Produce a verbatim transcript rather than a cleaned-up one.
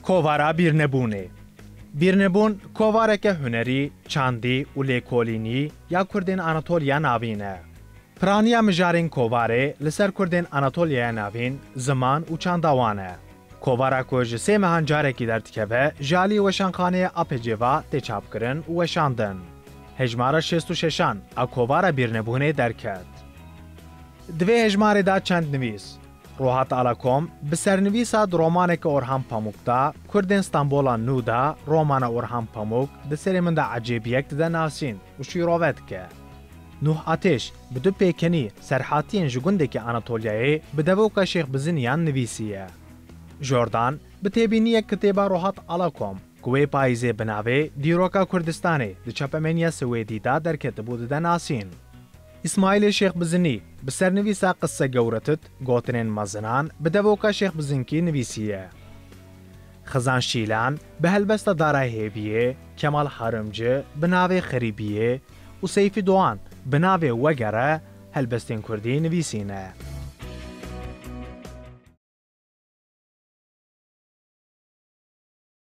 Kovara Bîrnebûnê. Bîrnebûn kovareke hunerî, çandî û lêkolînî ya Kurdên Anatoliya Navîn e. Piraniya mijarên kovarê li ser Kurdên Anatoliyaya Navîn, ziman û çanda wan e. Kovara ku ji sê mehan carekî derdikeve, ji alî weşanxaneyê A P C ve tê çapkirin û weşandin. Hejmara şêst û şeşan a kovara Bîrnebûnê derket. Di vê hejmarê de çend nivîs. Rohat Alakom bi sernivîsa di romaneke Orhan Pamuk de, Kurdên Stenbola Nû de, romana Orhan Pamuk di serê min de ecêbiyek dide nasîn û şîrove dike. Nuh Ateş bi du pêkenî serhatiyên ji gundekî Anatoliyayê bi devoka Şêx Biziniyan nivîsiye. Jordan bi têbîniyek kitêba Rohat Alakom ku wê payîzê bi navê Dîroka Kurdistanê di çapemeniya Swêdî de derketibû dide nasîn. Îsmaîlê Şêx Bizinî bi sernivîsa Qisse Gewretit, Gotinên Mezinan, bi devoka Şêx Bizinkî nivîsiye. Xizan Şîlan bi helbesta Dara Hêviyê, Kemal Harimci bi navê Xerîbiyê û Seyfî Doğan bi navê Wegere helbestên kurdî nivîsîne.